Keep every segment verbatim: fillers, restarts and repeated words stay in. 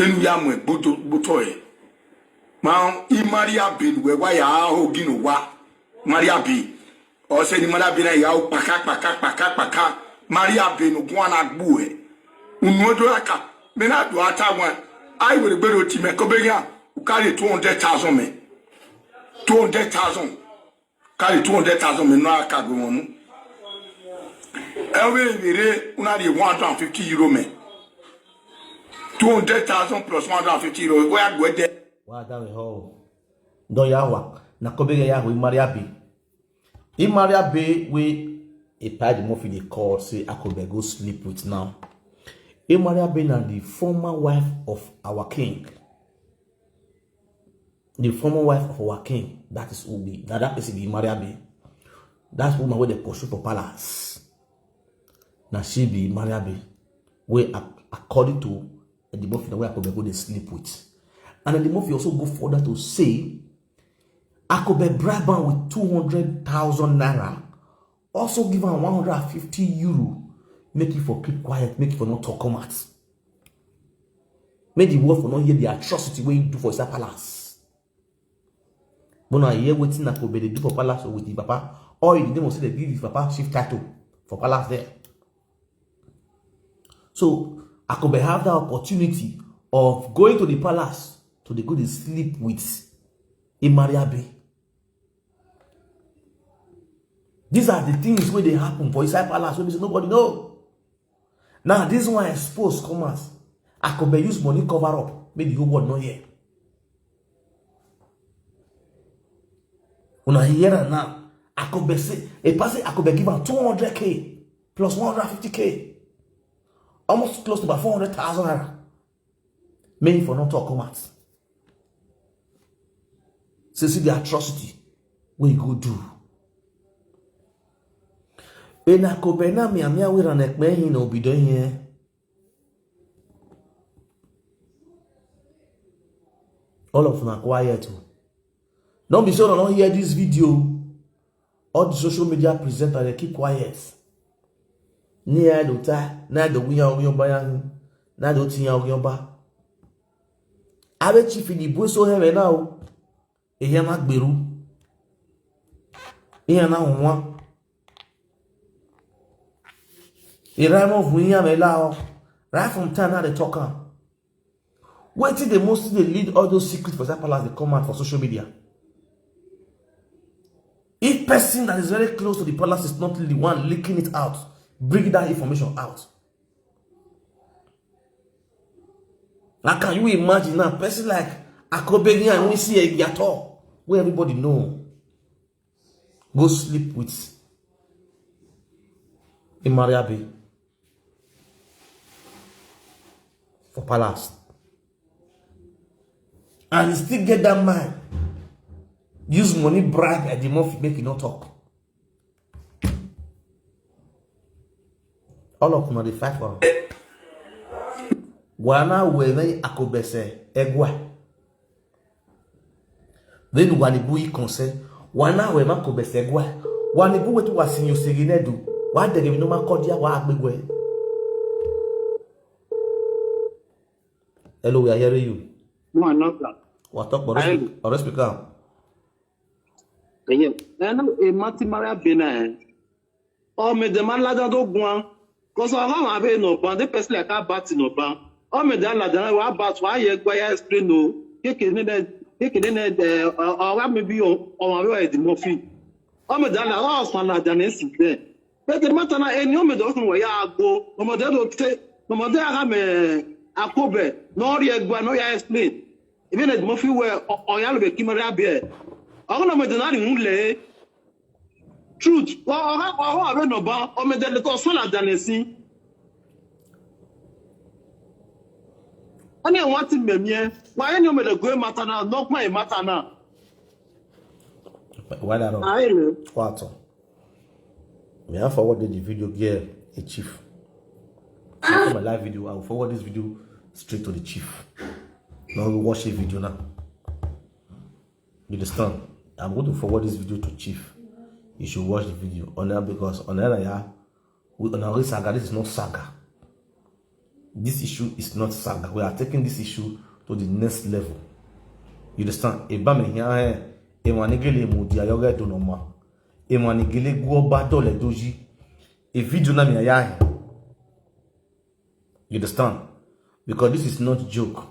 Enu ya mu ẹgbotọ ẹre. Ma Imariabe ne uwẹ wa ya ho gin ne owa. Imariabe. Ọ sẹ ne Imariabe na ya ru kpaka, kpaka, kpaka, kpaka. Imariabe ne oguan na gbu ẹ. Unu do ya ka. Mẹ na do a ta wan. Ai were gbe do ti mẹ kobe yan. U carry two hundred thousand mẹ. Two hundred thousand. Carry two hundred thousand mẹ nọ a ka gbe wọn nu. Ẹ vbe vbe rre, u na rhie one hundred and fifty euro mẹ. Two hundred thousand plus one hundred and fifty euro, wẹ a gbe ẹdẹ. Wa da vbe họ. Dọ ya wa, na kobe ya ho Imariabe. Imariabe we a pa the movie they call say Akobe go sleep with now. Imariabe na the former wife of our king. The former wife of our king, that is Ubi. Now that person be Imariabe. That's woman where they pursue for palace. Now she be Imariabe. Where ac-, according to the movie, where Akobe go they sleep with. And the movie also go further to say, Akobe bribe am with two hundred thousand naira, also give am one hundred and fifty euro, make it for keep quiet, make it for not talk come out. Make the world for not hear the atrocity wey he do for inside palace. But now hear wetin Akobe dey do for palace with his papa. All he dey do was say they give his papa chief title for palace there. So Akobe have that opportunity of going to the palace to dey go dey sleep with Imariabe. These are the things wey dey happen for inside palace wey be say nobody know. Now this one expose come out. Akobe use money cover up, make the whole world no hear. Una hear am now. Akobe say, a person Akobe give am two hundred K plus one hundred fifty K, almost close to about four hundred thousand naira. Make him for not talk come out. So see the atrocity wey he go do. Ena Akobe na mianmian wẹ erhan ne ẹkpẹn hin ne obido hin. All of una quiet o. No be say una no hear this video. All the social media presenters, they keep quiet. Ne iran do ta, na do gu iran oghian ọba ya hin, na do tie iran oghian ọba. Avbe chief ni bu eso hẹ mwẹ na o. Ehian na gberu. Iran na huan. Erha ẹmwẹ ovun iran mwẹ la o. Right from time na they talk am. Wetin dey mostly dey lead all those secrets for that palace dey come out for social media? If person that is very close to the palace is not the one leaking it out, bring that information out. Now, can you imagine now, person like Akobe and we see a yato where everybody know, go sleep with Imariabe for palace. And he still get that mind. Use money bribe Eddie Murphy make he no talk. All of una dey fight for am. Wa na wẹ ne Akobe sẹ ẹguae. Vbene uwa ni bu ikọn sẹ, wa na wẹ ma Akobe sẹ ẹguae. Wa ni bu wetu wa sin oseghe ne Ẹdo, wa dẹghe emwi ne ọ ma kọ dia wa gbe guẹ. Hello, we are hearing you. No, I'm not that. Wa talk, but I respect, respect am. Ẹyẹ, ẹnu emati Imariabe na, eh. Ọ mẹ dẹ ma ladian do guan. Cause ọ gha mwẹ avbe nọ ban, de person like Albert nọ ban. Ọ mẹ dẹ ladian, wa Albert, wa ye gba ya explain o. Keke nene, keke nene, eh, ọ, ọ gha maybe ọ, ọ mwẹ avbe Eddie Murphy. Ọ mẹ dẹ la, ọ san ladian nẹ since then. But the matter na, eni ọ mẹ dẹ ọ sunu wa ya gbo, ọ mẹ dẹ do te, ọ mẹ dẹ a gha mẹ Akobe, ne ọ rhie ẹguae, ne ọ ya explain. Even Eddie Murphy wẹ, ọ, ọ ya lo vbe ke Imariabe. Ọ gha ne ọ mẹ dẹ na rhie uhunmwu lẹ. Truth, ọ, ọ gha, ọ gha vbe nọ ban, ọ mẹ dẹ leke ọ sẹ ladian nẹ sin. Ọni ẹmwẹ ti mẹ miẹn, wa eni ọ mẹ dẹ go matter na, ne ọ kpan matter na. Why that? Aye, man. What? Me, I forward the video here, a chief. After my live video, I will forward this video straight to the chief. Now we watch the video now. You understand? I'm going to forward this video to chief. You should watch the video. On that, because on that, yeah, we, on our saga, this is not saga. This issue is not saga. We are taking this issue to the next level. You understand? Eba mẹ hian hẹ, emwa ni gele mudia ye ọghe Ẹdo ne ọ ma. Emwa ni gele gu Ọba dọlọ Ẹdo yi. E video na mẹ ya hẹ. You understand? Because this is not joke.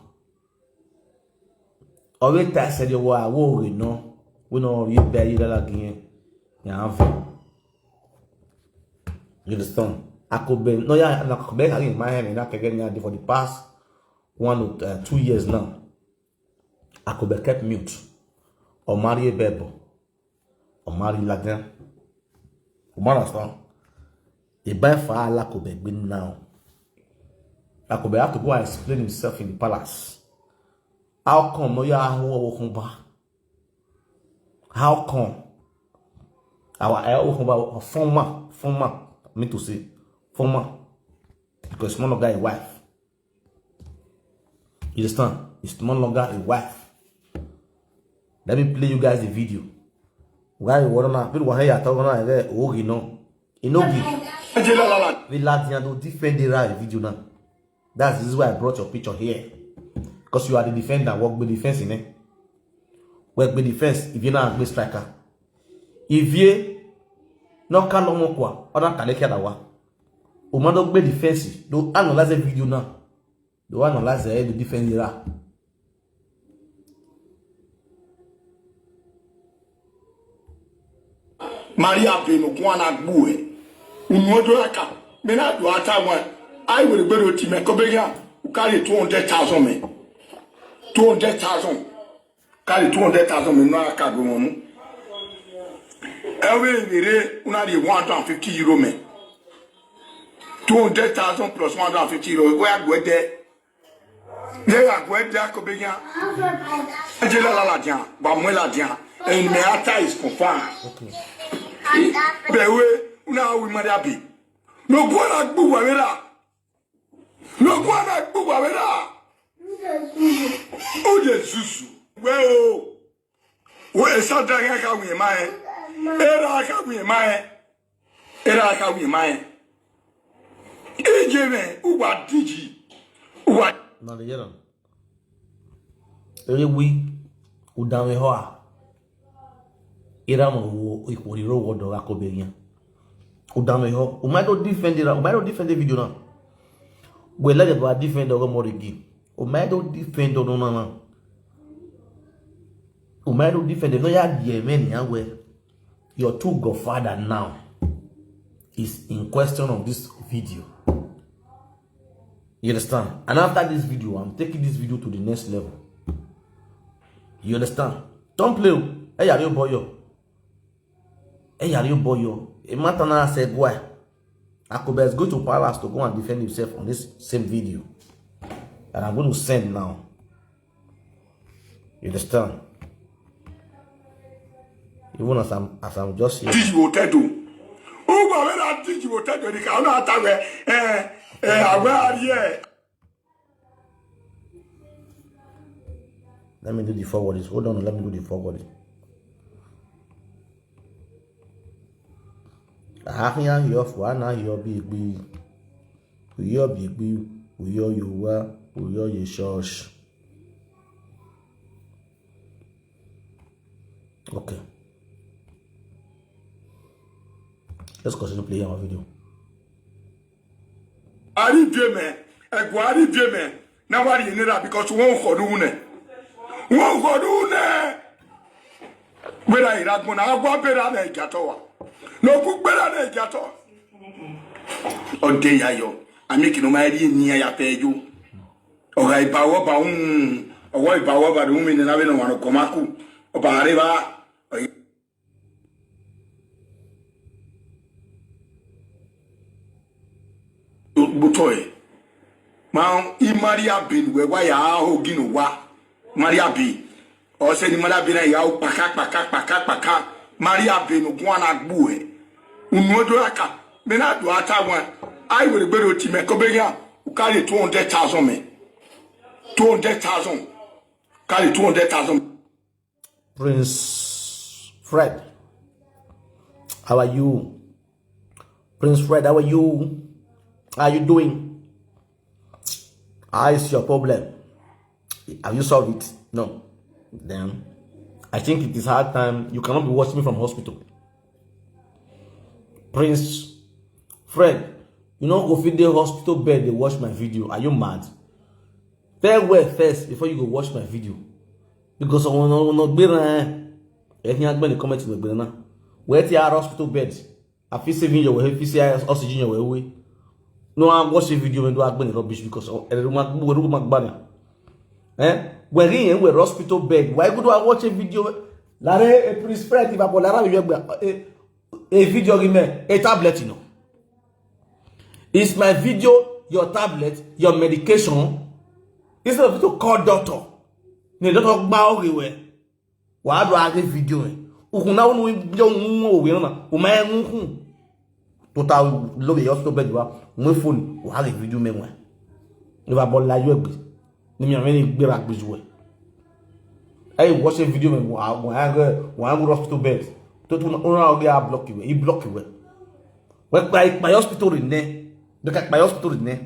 Ọ vbe ta ẹsẹ rhie owa, wo ghe nọ, wẹ ne ọ rhie ebe ye lala gi irẹn, ya vẹ. You understand? Akobẹ ne ọ ya, Akobẹ kha ghi ma hẹ mwẹ na kẹghẹ ne a dey for the past one or, uh, two years now. Akobẹ kept mute. Ọ ma rhie ebe ẹbọ. Ọ ma rhie ladian. You understand? Eba ẹfa la Akobẹ egbe now. Akobẹ have to go and explain himself in the palace. How come ne ọ ya hu ọvbokhan ba? How come? Our, eh, ọvbokhan ba, former, former, I mean to say, former. Because no longer a wife. You understand? It's no longer a wife. Let me play you guys the video. Why you wanna be one here talking like, oh, you know? You know, be ladian to defend the right video now. That's this is why I brought your picture here. Because you are the defender. Work with defense in it. Work with defense. If you're not a great striker, if you not can no more, ọ na kale kia da wa. O ma do gbe defense, do analyze video na. Do analyze the defense ra. Maria Benu guan na gbu ẹ. Unu odo ya ka. Mẹ na do ata wan. Ai were gbere oti mẹ ko be ya. U carry two hundred thousand mẹ. Two hundred thousand. Carry two hundred thousand mẹ, no a ka gbe wọn mu. Ẹvbo vbe rre, u na rhie one hundred and fifty euro mẹ. Two hundred thousand plus one hundred and fifty euro, wẹ a gu ẹdẹ. Ye gha gu ẹdẹ Akobẹ yan. Ẹ je la ladian, wa mu ladian. And my answer is confirmed. Bẹwẹ, u na wi Maria Benu. No guan na gbe uwa vbe ra. No guan na gbe uwa vbe ra. O Jesu. Wẹ o. Wẹ esa da gha kha wiẹn ma rẹn. Erha kha wiẹn ma rẹn. Erha kha wiẹn ma rẹn. Iye mwẹ, uwa diji. Uwa. Na de yẹrẹ. Ere wi, u danmwehọ a? Erha mwẹ wo ikhuo rhie ro wọ dọ gha Akobẹ yan. U danmwehọ, u ma do defend ra, u ma do defend the video na. Wẹ lẹghẹ do a defend ọghe ọmọ rhie gi. U ma do defend ọnọna na. U ma do defend, ne ọ ya gie mwẹ nian wẹ, your two godfather now is in question of this video. You understand? And after this video, I'm taking this video to the next level. You understand? Don't play o. Ẹ ya rhie obọ yọ. Ẹ ya rhie obọ yọ. A matter na sẹ guy. Akobẹ is going to palace to go and defend himself on this same video that I'm going to send now. You understand? Even as I'm, as I'm just here. Diji wo tẹdo. Ugbọ vbe na diji wo tẹdo ni ka na ta wẹ, eh, eh, awẹ ariẹ. Let me do the forwarding. Hold on, let me do the forwarding. A khian hiọ fua na hiọ bi egbe. Uyọ bi egbe, uyọ ye owa, uyọ ye church. Okay. Let's continue playing our video. Arivie mẹ, ẹguẹ arivie mẹ, na wa rhie nera because wọn khọ nu nẹ. Wọn khọ nu nẹ. Wẹ ra ira gbọn na, a wa bera na igiatọ wa. No ku gbera na igiatọ. Ọ de ya yọ, a miẹn ekiẹ ne ọ ma rhie eni iran ya fẹ yo. Ọ gha iba wẹ ọba, um, ọ wa iba wẹ ọba, do mu ne na vbe ne ọmwa ne ọ gọmwa ku, ọba rre evba. Gbotọ ẹ. Ma i Maria Benu wẹ wa ya ho gin ne owa. Maria Benu. Ọ sẹ ne Maria Benu na ya ho kpaka, kpaka, kpaka, kpaka. Maria Benu guan na gbu ẹ. Unu do ya ka. Mẹ na do ata wan. Ai were gbere oti mẹ ko be yan. U carry two hundred thousand mẹ. Two hundred thousand. Carry two hundred thousand. Prince Fred, how are you? Prince Fred, how are you? How you doing? How is your problem? Have you solved it? No. Then I think it is hard time. You cannot be watching me from hospital. Prince Fred, you no go fit dey hospital bed dey watch my video. Are you mad? Farewell first before you go watch my video. Because I wanna, wanna be around. If you agbeni comment in the now, where the hospital bed? I feel saving your way, I feel say oxygen your way. No, I watch a video and do agbeni rubbish because everyone, everyone, everyone. Eh? We're in, we're hospital bed. Why could I watch a video? Lare, a Prince Fred, if I call Lare, you a, a video give me a tablet, you know. Is my video your tablet, your medication? Instead of you to call doctor, the doctor gba oghe we. Wa do a ghe video me. Ukhun na unu yo mu owe na, u ma rẹn ukhun. Tota lo vbe hospital bed wa, mu phone, wa ghe video me wẹ. Eva bọ la yo egbe. Ni mi amẹ ni gbe ra gbe ju wẹ. Ẹ i watch video me wa wa ghe wa ghe hospital bed. To tu na oghe a block wẹ, i block wẹ. Wẹ kpa ikpa hospital rre nẹ. Wẹ ka kpa hospital rre nẹ.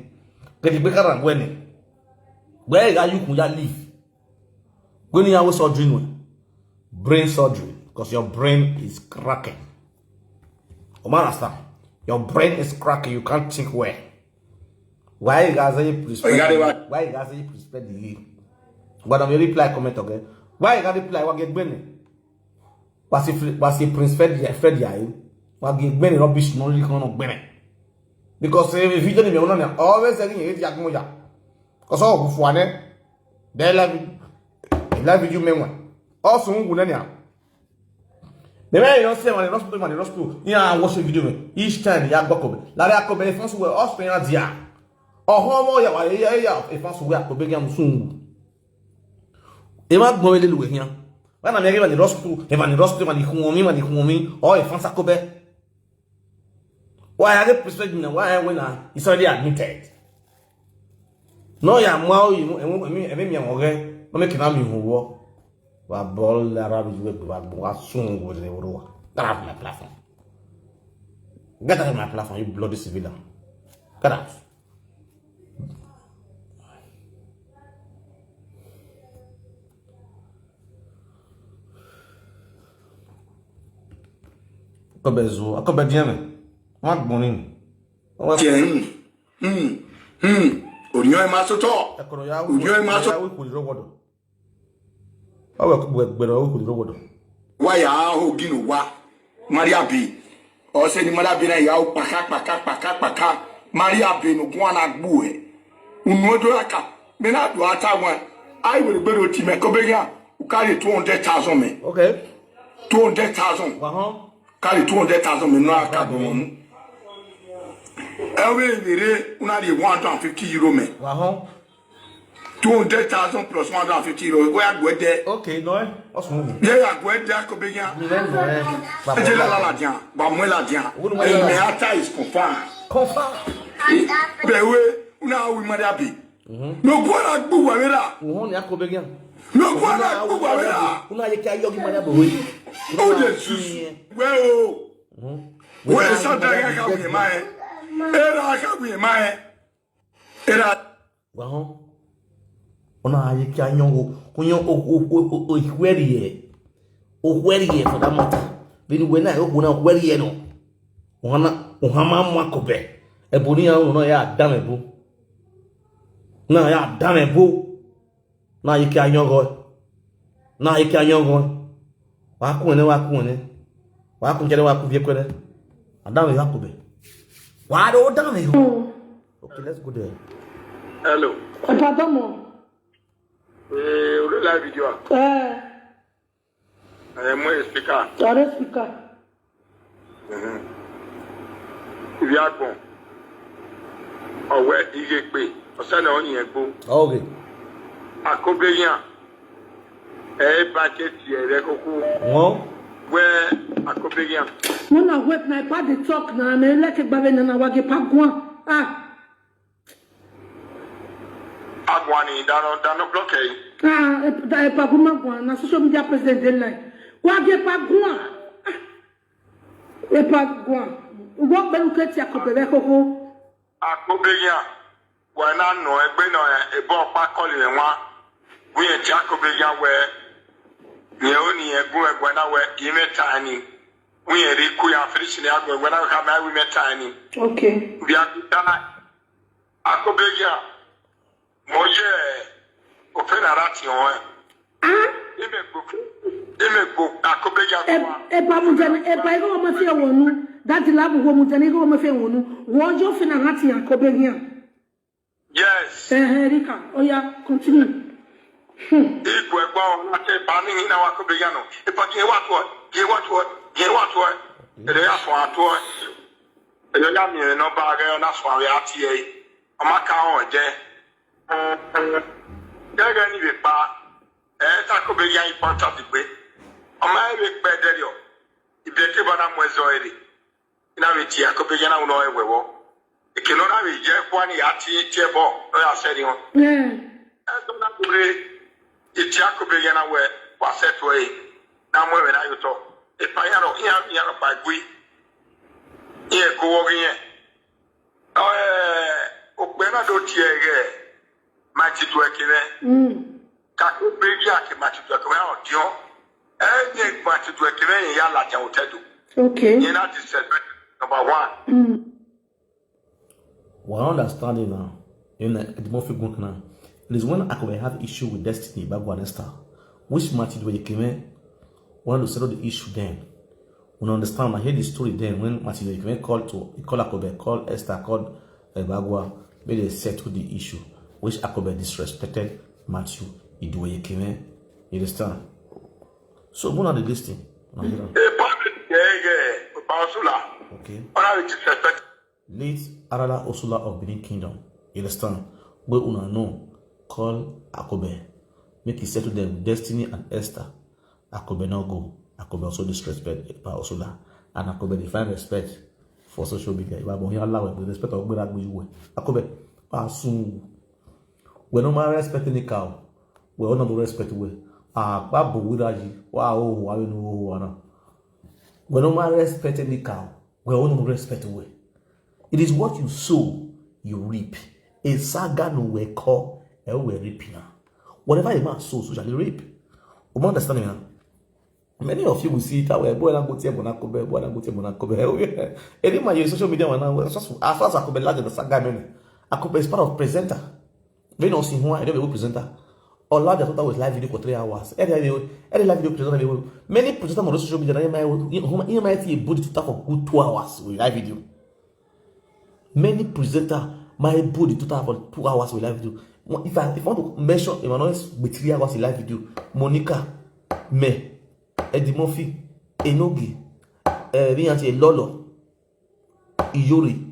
Gẹdẹ gbe ka ra wẹ nẹ. Wẹ gha ye ukhun ya leave. Wẹ ne iran wẹ surgery nuẹn. Brain surgery, because your brain is cracking. You understand? Your brain is cracking, you can't think well. Why you guys are you respect? Why you guys are you respect the year? But I'm reply comment, okay? Why you gotta reply? What get bene? What's if what's if Prince Fred ya Fred ya? What get bene rubbish no really come on bene? Because if you don't even know, always saying you get ya. Because all of one, they love you, they love you, men. Also, who nanya? The way you say, man, the hospital, man, the hospital. Yeah, I watch the video, man. Each time, ya gboko be. Lare ako be, fans were us pay ya. Oh, homo ya wa ya ya. Fans were ako be ya musungu. E ma gbọn vbe lele uwẹ khian. Wa na miẹn ghe emwa ni rre hospital, emwa ni rre hospital, emwa ni khuọnmwi, emwa ni khuọnmwi, ọ e fans ako be. Wa ya ghe prescription na, wa ya wẹ na, he's already admitted. Ne ọ ya mu aro yi, ẹmwẹ, ẹmwẹ, ẹmwẹ miẹn mwẹ ọghẹ, ne ọ miẹn ke na miẹn uhunmwu vbọ. Wa bọ la ra vbe yu egbe, wa gbọn, wa sun uwu rre vbe orhu uwa. Get out of my platform. Get out of my platform, you bloody civilian. Get out. Akọbẹ zo, akọbẹ diẹn mwẹ. Wa gbọn ni. Tiẹ, hmm, hmm, hmm. Orhiọn ma sotọ. Ẹkọnọ ya Orhiọn ma sotọ. Ya wẹ kuli rọwọdọ. Ọ wẹ kugbe gbẹrẹ wẹ kuli rọwọdọ. Wa ya ho ginu wa. Maria bi. Ọ sẹ ni Maria bi na ya ho kpaka, kpaka, kpaka, kpaka. Maria bi ne guan na gbu ẹ. Unu do ya ka. Mẹ na do ata wan. Ai wẹ gbe do ti mẹ ko be ya. U carry two hundred thousand mẹ. Okay. Two hundred thousand. Wa họn. Carry two hundred thousand mẹ no aka gbọn unu. Ẹ vbe vbe re una rhie one hundred and fifty euro mẹ. Wa họn. Two hundred thousand plus one hundred and fifty euro. Wẹ a gu ẹdẹ. Okay, no, eh. What's wrong? Yeah, a gu ẹdẹ ko be ya. Mi rẹ nọ, eh. Ẹ jẹ la la ladian, ba mu ladian. Owó ni wọ́n yára. Ẹ mẹ ata is confirm. Confirm. Bẹ wẹ una wi Maria bi. No guara gbu wa vera. Uhun ni ako be ya. No guara gbu wa vera. Una ye ka yo gi Maria bo we. O Jesus. Wẹ o. Wẹ sa da ya ka wi ma e. Era ka wi ma e. Era. Wa họn. Ọna ye ka yọn wo, ko yọn o, o, o, o, o, ikhuẹrriẹ, okhuẹrriẹ for that matter. Vbene uwẹ na, okhuo na okhuẹrriẹ nọ. Ohan na, ohan ma mu akobẹ. Ẹbo ne iran ru nọ ya dan mwẹ ebo. Na ya dan mwẹ ebo. Na ye ka yọn gọ. Na ye ka yọn gọ. Wa ku ẹnẹ, wa ku ẹnẹ. Wa ku jẹrẹ, wa ku viẹ kuẹrẹ. A dan mwẹ akobẹ. Wa do dan mwẹ. Okay, let's go there. Hello. Ẹ pardon mo. Eh, o live video a? Eh. Eh, mo speaker. Tare speaker. Mhm. Ivbi agbọn. Ọwẹ ighe gbe. Ọsẹ na ọ yin ẹgbo. Okay. Akobeyan. Ẹ ba che tie rẹ koko. Wọ́n. Wẹ akobeyan. When I wake, my body talk na, me like gbave na na wage pa guan. Ah. Aguani dano dano block ẹ. Ah, e, da, e pa gu ma guan, na social media president dey line. Wage pa guan. Ah. E pa guan. Ugo gbenu ke ti akobere koko. Akobeyan. Wẹ na nọ egbe nọ, ebe ọkpa kọli mwẹ wan, wẹ irẹn tie Akobeghian wẹ, rẹn ro ne irẹn gu mwẹ guan na wẹ, imẹ ta ni, wẹ irẹn rre iku ya finish ne a gu mwẹ guan na wẹ, khama wẹ imẹ ta ni. Okay. Vbe a gu ta, Akobeghian, mẹ ọ ye ofẹn ne a ra tiọn ẹn. Imẹ gbo, imẹ gbo Akobeghian guan. Eba mu jẹ, eba igho ọmọ fi ẹwọ nu. Dadi la bu wo mu jẹ igho ọmọ fi ẹwọ nu. Wọ yo ofẹn ne a ra tiọn Akobeghian. Yes. Ẹhẹn, Erika, oya, continue. Hmm. Igwe ẹgbọn na te ba ni na wa Akobeghian nọ. Ipa gi wa tuẹ, gi wa tuẹ, gi wa tuẹ. Ere ya fọn atuẹ. Ere ya miẹn nọmba ghẹ na fọn avbe a tie ẹre. Ọ ma ka họn ẹdẹ. Gẹgẹ ni vbe kpa, ẹ ta Akobeghian i pọnta digbe. Ọ ma vbe kpẹ ẹdẹrriọ. Ibiẹke ba na mu ẹzọ ẹre. I na vbe tie Akobeghian na, u nọ ẹwẹ vbọ. Eke ne ọ na vbe ye ẹkua ni ya tie, tie ẹbọ, ne ọ ya sẹ ẹre wọn. Hmm. Ẹdẹ na gure, I tie Akobeghian na wẹ, wa sẹ ẹtuẹ ẹre, na mu ẹmwẹ na ye otọ. Epa iran rọ, iran, iran rhọkpa gui, iran gu vbọ ghe irẹn. Ẹ, okpẹ na do tie ẹghẹ, Mighty Dueke mwẹ. Mm. Ka Akobeghian ke Mighty Dueke mwẹ ọdiọn. Ẹ, ne Mighty Dueke mwẹ, irẹn ya ladian otọ Ẹdo. Okay. Irẹn na disrespect, number one. Mm. Wa understand it now. In the Eddie Murphy group now. It is when Akobeghian have issue with Destiny Ebagua Esther, which Mighty Dueke mwẹ wanted to settle the issue then. Una understand, I hear the story then when Mighty Dueke mwẹ called to, he called Akobeghian, called Esther, called Ebagua, make they settle the issue, which Akobeghian disrespected Mighty Dueke mwẹ. You understand? So, una dey listen. Una hear am. A public, yeah, yeah, Oba Osula. Okay. Una dey disrespect. Late Arara Osula of Benin Kingdom. You understand? Where una know, call Akobeghian. Make he settle them with Destiny and Esther. Akobeghian no go. Akobeghian also disrespect Epa Osula. And Akobeghian dey find respect for social media. Iwa bọ hin allow we respect our gbera gbe you we. Akobeghian, pa sun. We no ma respect any cow. We no do respect we. Ah, pa bo we da yi. Wa o, wa no o, wa na. We no ma respect any cow. We no do respect we. It is what you sow, you reap. A saga no we call, e we reap na. Whatever a man sows, so shall he reap. You understand me now? Many of you will see it that way. Boy, na go tie Monaco, boy, na go tie Monaco. Any man use social media one now, as far as Akobeghian, like the saga, man. Akobeghian is part of presenter. When you see who I don't be presenter. Or like that, total with live video for three hours. Every, every live video presenter, many presenter on social media, you might, you might see a body total for good two hours with live video. Many presenter might put the total for two hours with live video. If I, if I want to mention, if I know with three hours in live video, Monica, me, Eddie Murphy, Enogie, uh, me and Lolo, Iyore,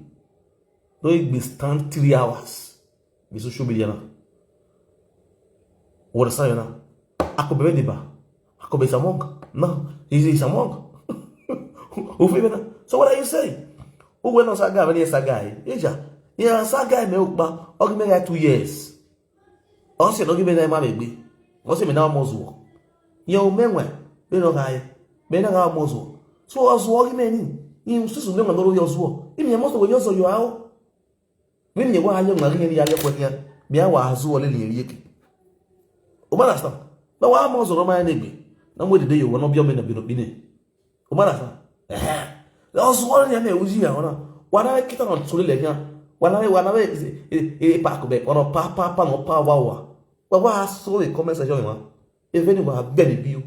no, it be stand three hours with social media now. What is that now? Akobeghian deba. Akobeghian is among. No, he's, he's among. Ufimena. So what are you saying? Who went on saga when he saga? Eja. Yeah, saga me ukpa. Ogi me like two years. Ọ sẹ ne ogi me na ma begbe. Ọ sẹ me na almost wo. Ye o me nwe. Me no ga ye. Me na ga almost wo. So ọ zuọ ogi me ni. Isu me nwe no ro yo zuọ. Imi almost wo yo zuọ yo ao. Vbene wa ya ma ghi ya rhie ọkhuẹ khian, mẹ a wa zẹ uwẹ lele iyeke. U ma understand? Mẹ wa ma zọrọ ma ne egbe, na mu edede ye owẹ ne ọ biẹ ọmọ ne ọ biẹ ne ọ kpine. U ma understand? Ẹhẹn. Ọ zẹ uwẹ ne ẹ uyi ya ọna. Wa na vbe kita na tule lẹ khian. Wa na vbe, wa na vbe, e, e, e, pa akobẹ, ọna pa, pa, pa, nọ pa wa wa. Wa wa so vbe comment section wa. Vbene wa vẹ ni biu,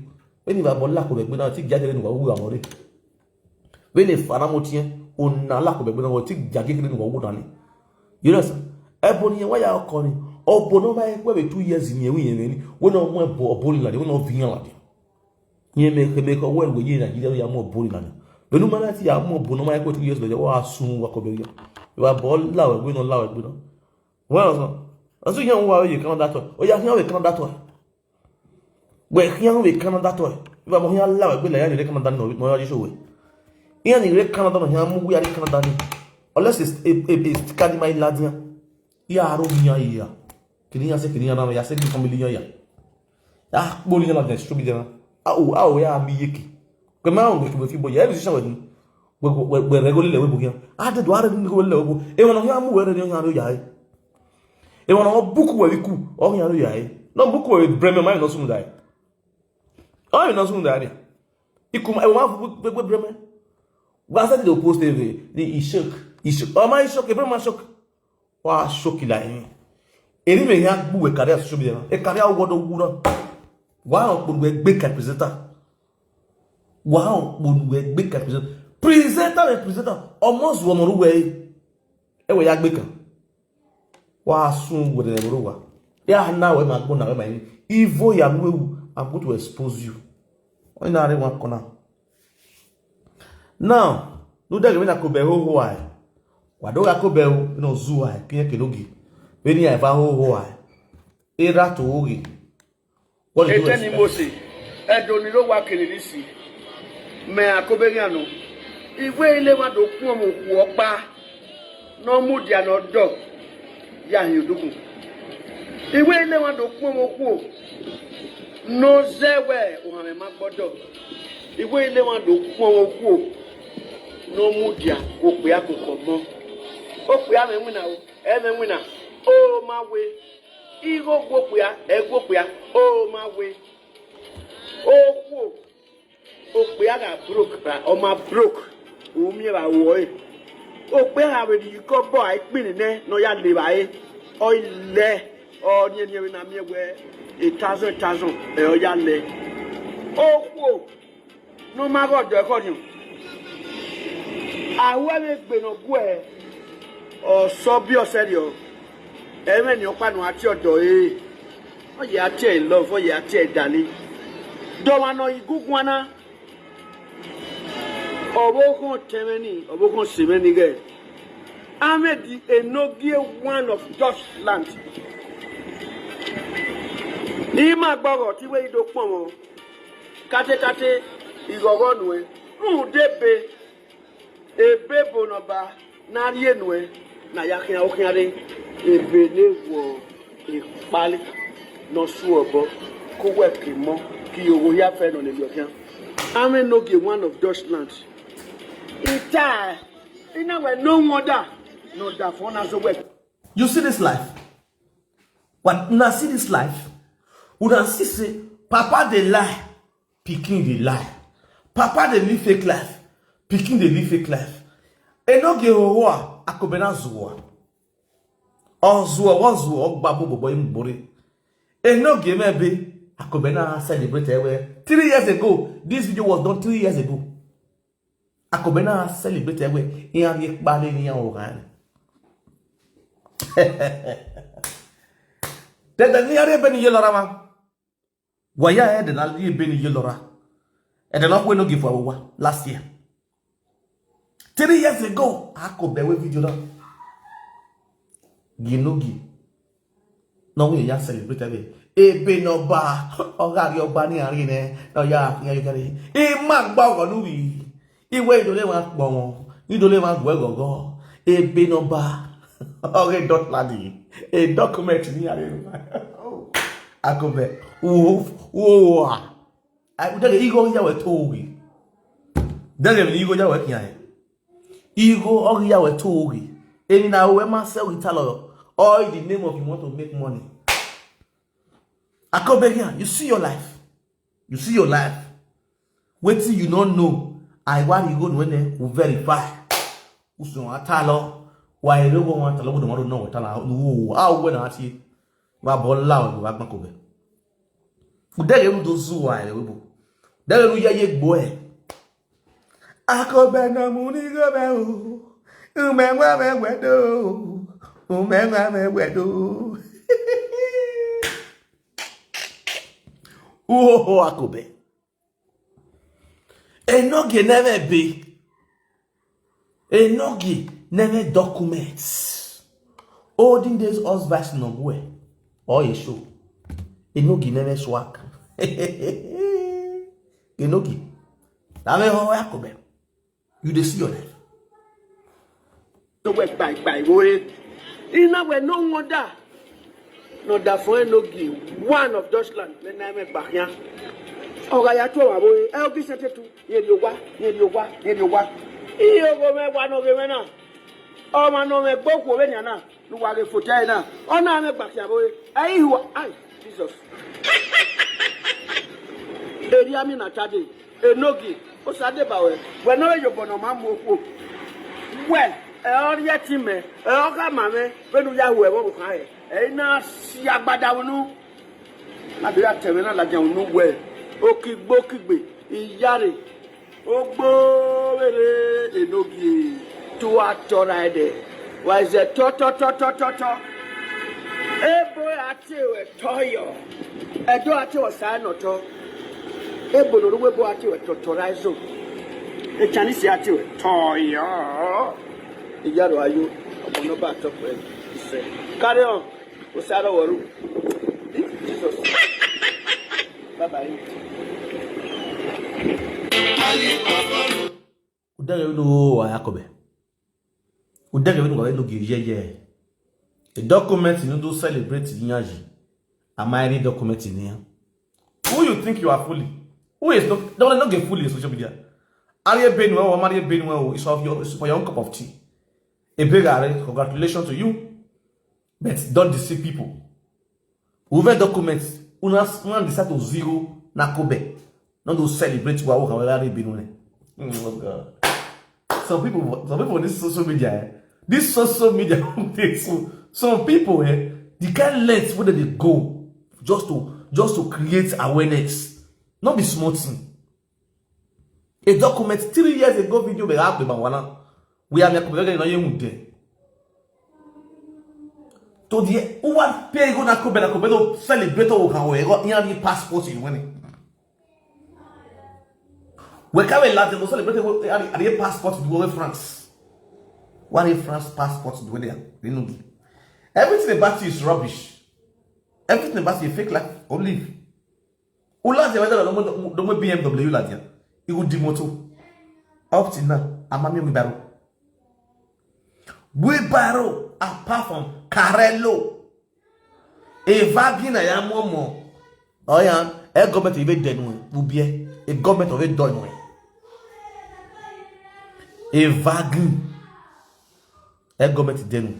vbene wa bọ lako vbe egbe na, te I gia kherhe ne uwa wu amọ rre. Vbene fana mo tiẹn, ona lako vbe egbe na, te I gia kherhe ne uwa wu na ni. You understand? Ẹbo ne irẹn wa ya kọ ni, ọbo ne ọ ma he kue vbe two years ni, ẹvbo irẹn mwẹ ni, wẹ ne ọ mu ẹbo, ọbo ni ladian, wẹ ne ọ viọ iran ladian. Irẹn mẹ, mẹ khọ wẹ, wẹ ye Nigeria, ya mu ọbo ni ladian. Vbene u ma na ti ya mu ọbo ne ọ ma he kue two years ladian, wa sun wa kọ vbe ya. Wa bọ la vbe egbe na, la vbe egbe na. Well, so, ọsẹ iran wa ye Canada tọ, ọ ya khian vbe Canada tọ. Wẹ khian vbe Canada tọ, ivan mo khian la wẹ gbe la iran ni rre Canada ni nọ, nọ ya ye show wẹ. Iran ni rre Canada nọ khian mu wẹ ya rre Canada ni. Unless it's a, a, a sticker ni ma i ladian. Ya aro iran ya. Kini iran sẹ, kini iran na ya sẹ, kini family iran ya. Ya kpolo iran na vbe social media na. A o, a o ya mi yeke. Kẹ ma rẹn wẹ kevbe fi bọ ya, every decision wẹ ni. Wẹ, wẹ, wẹ rẹ gho lele wẹ bu khian. A dẹ do a rẹ ni gho lele wẹ bu. Emwa nọ khian mu wẹ rre ni ọ khian rre ya re. Emwa ne ọ buku wẹ vbe iku, ọ khian rre ya ẹre. Ne ọ buku wẹ vbe Bremen, ma emwi ne ọ sunu da ẹre. Ọ emwi ne ọ sunu da ẹre. Iku ma, emwa ma bu gbe Bremen. Wa sẹ do post eve, ni i shock, i shock. Ọ ma i shock, Bremen ma shock. Wa shock la emwi. Eni mẹ hia gbe uwẹ career social media na. E career wọ do wu na. Wa họn kponu wẹ gbe ka presenter. Wa họn kponu wẹ gbe ka presenter. Presenter vbe presenter. Ọ must wọ ọmọ ru wẹ ẹre. Ẹ wẹ ya gbe kan. Wa sun werriẹ ne ẹvbo rre owa. Ya na wẹ ma gbona wẹ ma emwi. Ivo ya mu ewu, I'm going to expose you. Ọ na rre wan kọna. Now, ne u dẹghe vbene Akobẹ hoho ae, wa do gha Akobẹ o, vbene ọ zu ae, ke irẹn kene ogie, vbene iran eva hoho ae, erha to ghe. What did you Etẹn ni expect? Mose, ẹdẹ ni rre owa kene isi, mẹ Akobeghian nọ, I wẹ I le emwa do khuọnmwi okhuo ọkpa ne ọ mudia ne ọ dọ ya hin odukhunmwu. I wẹ I le emwa do khuọnmwi okhuo ne ọ zẹ wẹ ohanmwẹ ma gbọdọ. I wẹ I le emwa do khuọnmwi okhuo ne ọ mudia okpia koko ọmọ. Okpia mwẹ winna o, ẹ mwẹ winna, o ma we. Igho gu okpia, ẹ gu okpia, o ma we. Okhuo, okpia gha broke, ra ọ ma broke, u miẹn vbe aro ẹre. Okpia gha vbe rhie ikọbọ a i kpinni nẹ ne ọ ya le evbare, ọ i lẹ, ọ niẹnniẹn vbe na miẹn wẹ a thousand, a thousand, ẹ ọ ya lẹ. Okhuo ne ọ ma ghe ọdọ ẹkhọ nian, a ru ẹmwẹ egbe ne ọ guẹ, ọ sẹ ọbiẹ ọ sẹrriọ, ẹmwẹ ne ọkpa ne ọ ra tie ọdọ ẹre, ọ ye a tie ẹre love, ọ ye a tie ẹre darling. De ọmwa ne ọ re igunguan na, ọvbokhan ọtẹn mwẹ ni, ọvbokhan ọse mwẹ ni ghẹ. Ahmed Enogie, one of Dutchland. I ma gbe ọghọ te I wẹ I do kpọnmwẹ katekate, ighọghọ nuẹn, rhunmwuda ebe, ebe ebo ne ọba ne a rhie nuẹn ne a ya khian okhian rre, ebe ne wọ ekpale ne ọ su obọ, ke uwẹ ke emọ, ke ihoho hia fẹ ne ọ lele ọ khian. Ahmed Enogie, one of Dutchland. I tae, I na wẹ no wonder ne ọdafẹn na zẹ owẹ. You see this life? But una see this life? Una see say papa dey lie, pikin dey lie. Papa dey live fake life, pikin dey live fake life. Enogie hoho a, Akobẹ na zuọ a. Ọ zuọ, ọ zuọ, ọ gba bobobọ imugbo rre. Enogie mwẹ ebe, Akobẹ na celebrate ẹre wẹ three years ago. This video was done three years ago. Akobẹ na celebrate ẹre wẹ iran rhie ekpa rre ne iran ru oghan rẹn. Dẹdẹ ne iran rhie ebe ni ye lọra mwa. Wa ya ẹdẹ na rhie ebe ni ye lọra. Ẹdẹ ne ọ khuẹ Enogie fua vbe owa last year. Three years ago, Akobẹ wẹ video na. Gie Enogie. Ne ọ wẹ ya celebrate ẹvbe ebe ne ọba, ọ gha rrie ọgba ne iran rhie nẹ, ne ọ ya khian ye gari. I ma gba ọghọ ne uvbi, I wẹ I do le emwa kpọnmwẹ, I do le emwa guẹ ghọghọ, ebe ne ọba, ọ ghe Dutchland, e document ne iran rhie. Akobẹ, u, u, u, a. Ai, u dẹghe igho ya wẹ to ghe. Dẹghe emwi ne igho ya wẹ khian hẹ. Igho ọ ghi ya wẹ to ghe. Emwi ne aro ruẹ ma sẹ, ọ ghi talọ, all in the name of you want to make money. Akobeghian, you see your life. You see your life. Wetin you no know, a i wa rhie igho nuẹn nẹ, u verify. U sẹ ọmwa talọ, wa rẹn vbe uwu ọmwa talọ, vbodẹ ọmwa do nọ wẹ talọ, ne u wo, a wẹ na tie. Wa bọ la wẹ vbe Agbọn Akobẹ. U dẹghe ne u do zu uwa ẹre vbe ebo. Dẹghe ne u ye ye gbo ẹ. Akobẹ ne ọ mu ni ghe mwẹ o. U mẹ wa mwẹ wẹ do. U mẹ wa mwẹ wẹ do. Uhoho Akobẹ. Enogie ne ẹmwẹ ebe. Enogie ne ẹmwẹ documents. Olden days husband ne ọ guẹ, ọ ye show. Enogie ne ẹmwẹ swag. Enogie. Avbe ehọ Akobẹ. You dey see your life. No wẹ kpaikpai vbe ore. I na wẹ no wonder ne ọdafẹn Enogie, one of Dutchland, vbe na ẹmwẹ gba khian. Ọ gha ya tu ọmwa vbe ore, ẹ, ọ ghi sẹtin tu, rẹn rhie owa, rẹn rhie owa, rẹn rhie owa. Iye oghomwẹ wa ne ọ ghe mwẹ na. Ọmwa ne ọ mwẹ gbe okhuo vbenian na. Ne uwa ghe fo ẹre na, ọ na mwẹ gba khian vbe ore. Ẹ i hua, ai, Jesus. Erriọ amina tade, Enogie, Osa deba ruẹ, wẹ ne ọ vbe ye obọ ne ọ ma mu okhuo. Wẹ, ẹ ọ rhie ẹtin mẹ, ẹ ọ khama mwẹ, vbene u ya hu ẹmwẹ ọvbokhan hẹ, ẹ i na si agbada vbe unu. Na do ya ta ẹmwẹ na ladian unu wẹ, okigbe okigbe, iyare, ogbo vberre, Enogie, te uwa tọ ra ẹdẹ, wa zẹ tọ tọ tọ tọ tọ tọ. Ebo ra tie ruẹ tọ yọ, ẹdẹ ra tie ruẹ sa nọ tọ. Ebo ne ọ rre uwu ebo ra tie ruẹ tọ tọ ra ẹzo. Chinese ra tie ruẹ tọ yọ. Iyaro ayo, ọmọ ne ọ ba tọ pẹ isẹ. Carry on. Osa rọ wọ ru. Jesus. Bye bye. Udẹghẹ vbene uwa ya kọbẹ. Udẹghẹ vbene uwa vbe Enogie yẹyẹ. A document ne u do celebrate iran yi. A ma rhie document ne iran. Who you think you are fooling? Who is not, don't not get fool in social media. Arhie ebe nuẹn o, ọ ma rhie ebe nuẹn o, it's of your, it's for your own cup of tea. Ebe gha rre, congratulations to you. But don't deceive people. Without documents, una una decide to zero na kobe. Not to celebrate wa wa wa re binu ne. Oh God. Some people, some people on this social media, eh, this social media, some, some people, eh, the kind length where they go just to just to create awareness. Not be small thing. A document three years ago video be up the mawana. We are making very no you there. To the who want pay go na kobe na kobe to celebrate o kan we go yan the passport you win. We can we last go celebrate we are the passport you go France. What if France passport do there? You know. Everything about you is rubbish. Everything about you fake life or live. U ladian vbe ẹdẹ do mu B M W ladian, I gu di moto. Up till now, a ma miẹn wheelbarrow. Wheelbarrow, apart from Carello. Evagin na ya mu ọmọ. Ọyan, ẹ gọọmenti vbe dẹ nuẹn, vbe ubiẹ, ẹ gọọmenti ọ vbe dọ nuẹn. Evagin, ẹ gọọmenti dẹ nuẹn.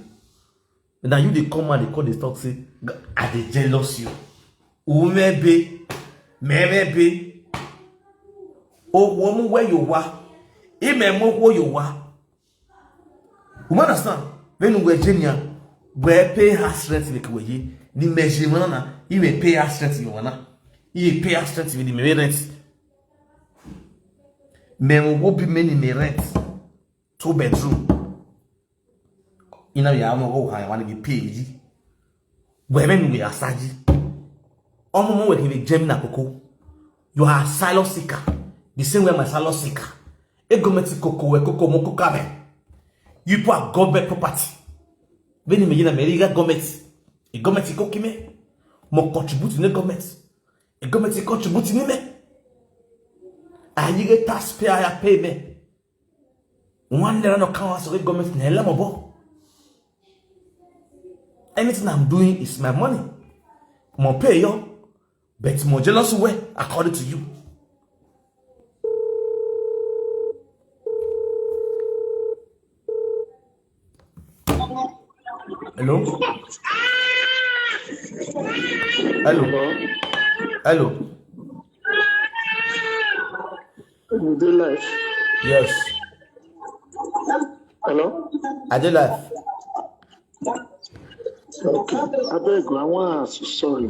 Na you dey come and dey call dey talk say, "I dey jealous you." U mwẹ ebe, mẹ mwẹ ebe. Okhuo mu wẹ ye owa, imẹ mu okhuo ye owa. U ma understand? Vbene uwẹ je nian, wẹ pay house rent vbe ke wẹ ye. Ne imẹ je emwa na, imẹ pay house rent ye emwa na. Imẹ pay house rent vbe ne imẹ rent. Mẹ mwẹ owa obọ imẹ ne imẹ rent. Two bedroom. I na vbe ya mwẹ ọghọ ohan emwa ni vbe pay yi. Wẹ vbene uwẹ a sa yi. Ọmọ ọmọ wẹ kevbe Germany na koko. You are asylum seeker. The same way I'm asylum seeker. E government koko wẹ koko mo koko avẹ. You people are government property. Vbene imẹ ye na mẹ rhie gha government. E government koko imẹ. Mo contribute ne government. E government contribute ne imẹ. A yi ghe taxpayer ya pay mẹ. One naira no count as a government na la mo bo. Anything I'm doing is my money. Mo pay yo, but mo jealous way according to you. Hello? Hello? Hello? You dey live? Yes. Hello? I dey live. Okay. Abeg, I wan ask you, sorry.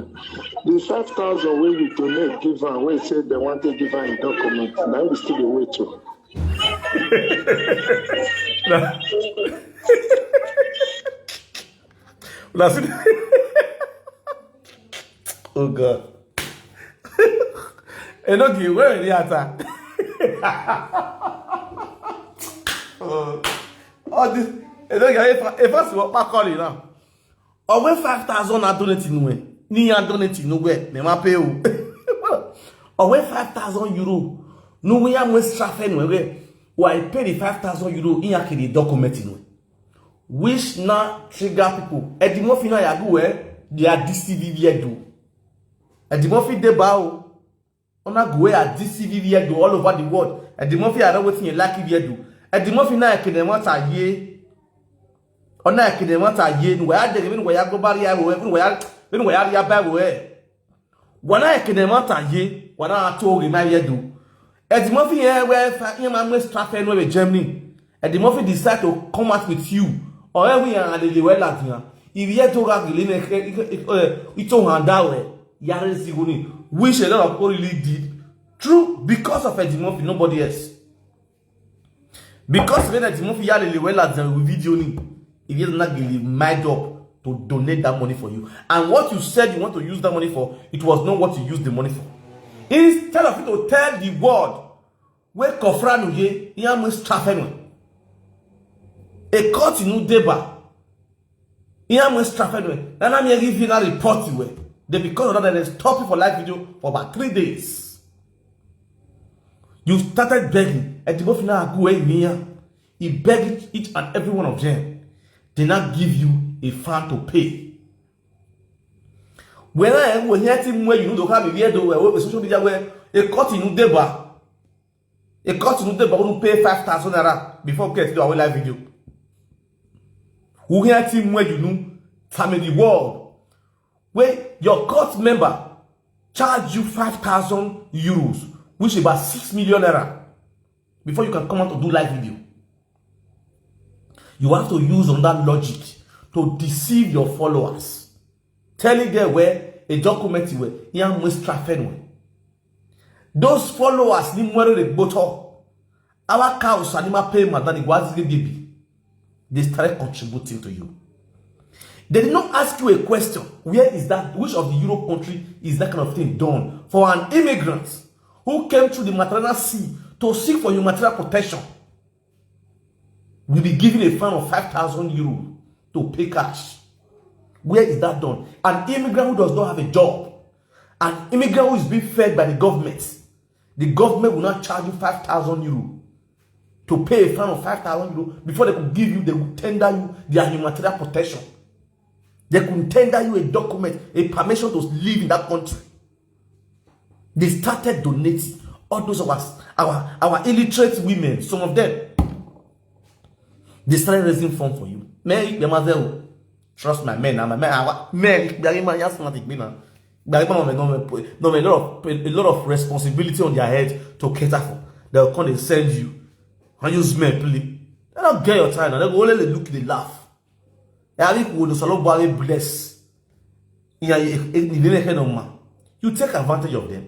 The five thousand wey you donate give am, wey say dem wan take give am im document, na we still dey wait o. Una see, oh God. Enogie, where is the answer? Oh, all this, Enogie, if I, if I see what my calling now. Ọ wẹ five thousand na donate nuẹn, ne iran donate nuẹn, mẹ ma pay o. Ọ wẹ five thousand euro, ne uwẹ ya mu extra fẹ nuẹn wẹ, wa pay the five thousand euro, iran kere document nuẹn. Which na trigger people. Eddie Murphy na ya gu wẹ, they are deceiving you do. Eddie Murphy deba o. Ọ na gu wẹ a deceiving you do all over the world. Eddie Murphy, I don't wait in like you do. Eddie Murphy na kene want a ye. Ọ na ẹki ne ẹmwata ye, ne uwa ya deghe, vbene uwa ya gu ba rhie ẹvbo ẹre, vbene uwa ya, vbene uwa ya rhie ba ẹvbo ẹre. Wa na ẹki ne ẹmwata ye, wa na to ghe ma vbe Ẹdo. Eddie Murphy rẹn wẹ fa, iran ma mu extra fẹ nuẹn vbe Germany. Eddie Murphy decide to come out with you. Ọ rẹn wẹ iran lele wẹ ladian. Ivbi Ẹdo gha gele ne khe, ito han da wẹ, ya rre zigho ni. Which a lot of people really did. True, because of Eddie Murphy, nobody else. Because when Eddie Murphy ya lele wẹ ladian with video ni, if you not really mind up to donate that money for you. And what you said you want to use that money for, it was not what you used the money for. Instead of you to tell the world, wẹ kọfra nu ye, iran mu extra fẹ nuẹn. A court nu deba, iran mu extra fẹ nuẹn. Na na miẹn ghi fi na report wẹ. Then because of that, they stop you for live video for about three days. You started begging. Eddie Murphy na gu ẹre yin iran. He begged each and every one of them. They now give you a fan to pay. Wẹ na rẹn wẹ iran te mu ẹre ye unu do kha vbe ivbi Ẹdo, wẹ social media wẹ a court nu deba. A court nu deba, unu pay five thousand naira before get do our live video. Who here te mu ẹre ye unu, family world. Where your court member charge you five thousand euros, which is about six million naira, before you can come out to do live video. You have to use on that logic to deceive your followers. Telling them where a document where iran mu extra fẹ nuẹn. Those followers ni mu ẹre rre gbe otọ. Our cows and ma pay madam ni wa zighi baby. They started contributing to you. They did not ask you a question. Where is that? Which of the Europe country is that kind of thing done for an immigrant who came through the Mediterranean Sea to seek for humanitarian protection? Will be given a fine of five thousand euro to pay cash. Where is that done? An immigrant who does not have a job, an immigrant who is being fed by the government, the government will not charge you five thousand euro to pay a fine of five thousand euro before they could give you, they will tender you their humanitarian protection. They could tender you a document, a permission to live in that country. They started donating. All those of us, our, our illiterate women, some of them, they started raising funds for you. Men, they must say, "Oh, trust my men, na my men, our men, they are man, yes, not big man. They are man, no, no, no, a lot of, a lot of responsibility on their head to cater for. They'll come and send you. And use men, please. They don't get your time. They go only look, they laugh." Ẹ gha ghi khuo ne Osanobua ghi bless. Iran, e, e, ni vbe mwẹ khẹ ne ọ ma. You take advantage of them.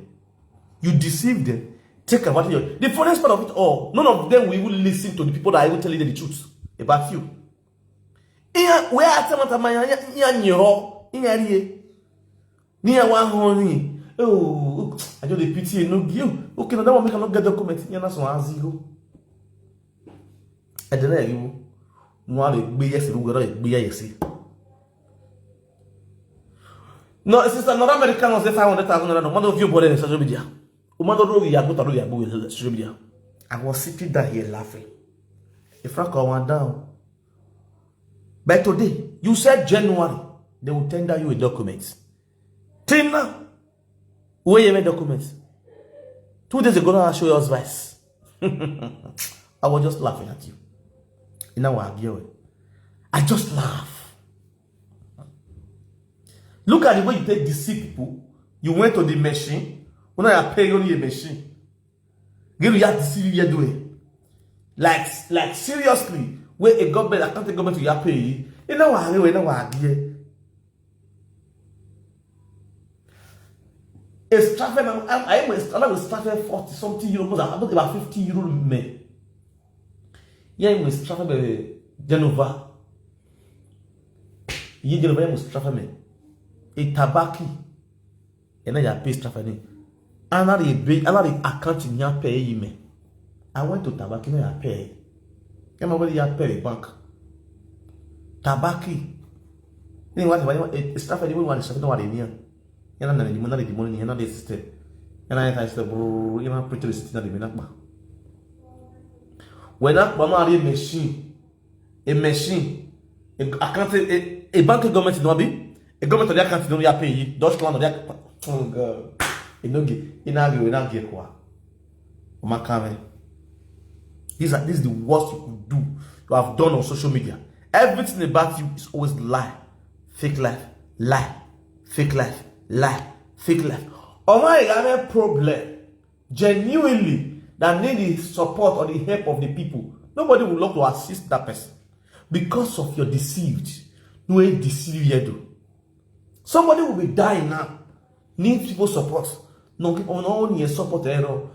You deceive them. Take advantage of them. The funniest part of it all, none of them will even listen to the people that are even telling them the truth about you. Iran, wẹ a tama tama iran, iran, iran yin họ, iran rrie. Ne iran wa họn ni, "Oh, I just dey pity Enogie. Okay, now that one make I no get document." Iran na sẹ zigho. Ẹdẹ na ghi wu, ne uwa vbe gbe ye ẹse, ne uwa vbe gbe ye ẹse. No, sister, North America no say five hundred thousand naira, no, ma do view body on social media. Uma do do ya go to ya go social media. I was sitting down here laughing. If I come one down. But today, you said January, they will tender you a document. Till now, where you made documents? Two days ago, now I show you vice. I was just laughing at you. You know what I do? I just laugh. Look at the way you take deceive people. You went to the machine. When I pay only a machine. Give you deceive you doing. Like, like seriously, where a government, I can't take government to your pay. You know what I do? You know what I do? A strafe, I, I, I was a strafe forty something euro, almost about fifty euro me. Yeah, I was a strafe by Genova. Ye Genova, I was a strafe me. A tabaki. Ena ya pay strafe ni. Ana rhie ebe, ana rhie account ni ya pay yi me. I went to tabaki na ya pay. Ema wẹ ya pay bank. Tabaki. Ni wa tabaki, eh, strafe ni wa ni strafe no wa ni. Yana na ni mo na di mo ni yana di system. Yana ya system, brrr, yana print receipt na di me na kpa. Wẹ na kpa ma rhie machine. A machine, a account, a, a bank government no be, a government of the account no ya pay you. Deutschland of the account. Oh God. You know, you know, you know, you know, Oma Kame. These are, this is the worst you could do, you have done on social media. Everything about you is always lie, fake life, lie, fake life, lie, fake life. Ọmwa gha mwẹ problem genuinely that need the support or the help of the people. Nobody will love to assist that person because of your deceived. No, he deceive you, do. Somebody will be dying now, need people support. No, no, no, need support, eh, no.